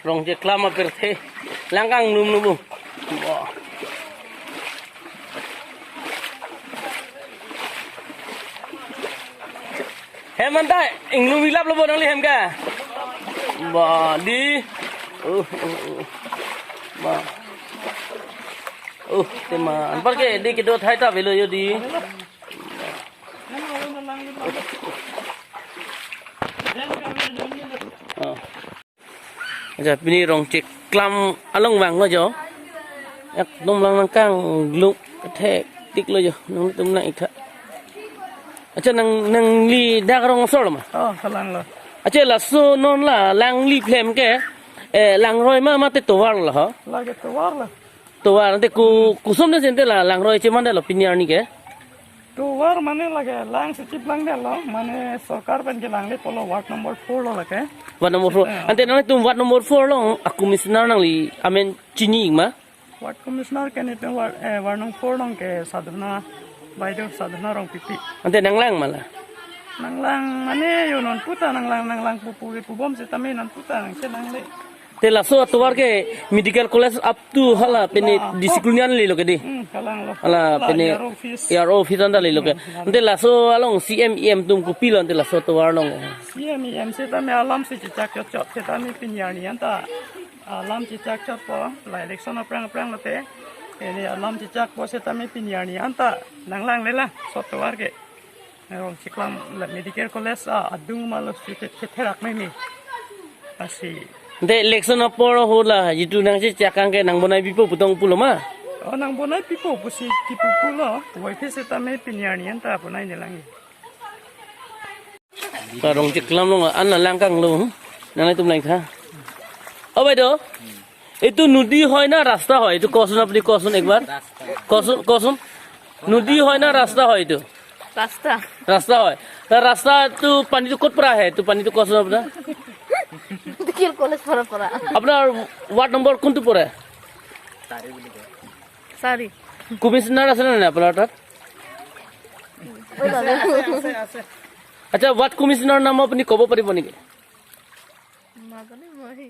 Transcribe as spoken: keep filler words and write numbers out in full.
Rongcheklam apirthe. Lang kanglum lo bo. Wah. Hem anta inglum ilap lo bo nangli hem ke. Ba dei. Uh, uh, uh. Ba. Uh, tema. Anparke dei kedo thai ta avelo jo dei. Oh. Aja pini Rongcheklam along vanglo jo. Ekdom lang nangkanglum kethektik lo jo. Nangtum nang-ik tha. Acha nang, nangli dak rong asor lo ma? Oh, kalang lo. Acha laso non la langli phlem ke, eh, langroi ma mate tovar lo ho? Lake tovar lo. Tovar ante ku, koson de sente la langroi cheman de lo pini arni ke? Tovar mane lake lang si chiplang de lo, mane sorkar pen kelang le pulo ward number four lo lake. Ward number four. Ya. Ante nangtum ward number four lo, a commissioner nangli amen chini ma? Ward commissioner ke netum ward, eh, ward number four along ke Sadhana, Baideo Sadhana Rongpipi. Ante nanglang ma la? Nanglang mane jo non puta nanglang, nanglang pu pu pu bom sitame non puta nangchenang le. Te laso atovar ke medical college up to hala pene, ah, D C colony an lelo ke dei. Hmm, kalang lo. Hala, hala pene E R O office. E R O office anta lelo ke. Hmm, ante laso along C E M, E M atum kopilo ante laso atovar along? C E M, E M sitame alam si chechak chot chot sitame pini arni anta alam chechak chot po, la election aphrang aphrang lote. Pini alam chechak po sitame pini arni anta nanglang le laso atovar ke. Rongcheklam la medical college a adung ma lo si ke, ketherak meme. Lasi. Ante election apor ho la jitu nangchechak kang ke nangbonai pipo pu tong pulo ma? Oh, nangbonai pipo pusi kipu pulo. Wai phi sitame pini arni anta bonai ne lang. Ka Rongcheklam along an la lang kanglo. Nanglitum lang-ik tha. O bhai do. এইটো নদী হয় না ৰাস্তা হয়? এইটো কচোন, আপুনি কচোন একবাৰ। ৰাস্তা। কচোন, কচোন। নদী হয় না ৰাস্তা হয় এইটো? ৰাস্তা। ৰাস্তা হয়। তাৰ ৰাস্তাটো পানীটো ক'ত পৰা আহে? এইটো পানীটো কচোন আপোনাৰ। মেডিকেল কলেজ পৰা পৰা। আপোনাৰ ৱাৰ্ড নম্বৰ কোনটো পৰে? চাৰি বুলি কয়। চাৰি। কমিশ্যনাৰ আছে নে নাই আপোনাৰ তাত? ঐ বাবা। আছে, আছে। আচ্ছা, ৱাৰ্ড কমিশ্যনাৰৰ নাম আপুনি ক'ব পাৰিব নেকি? নাজানো মই।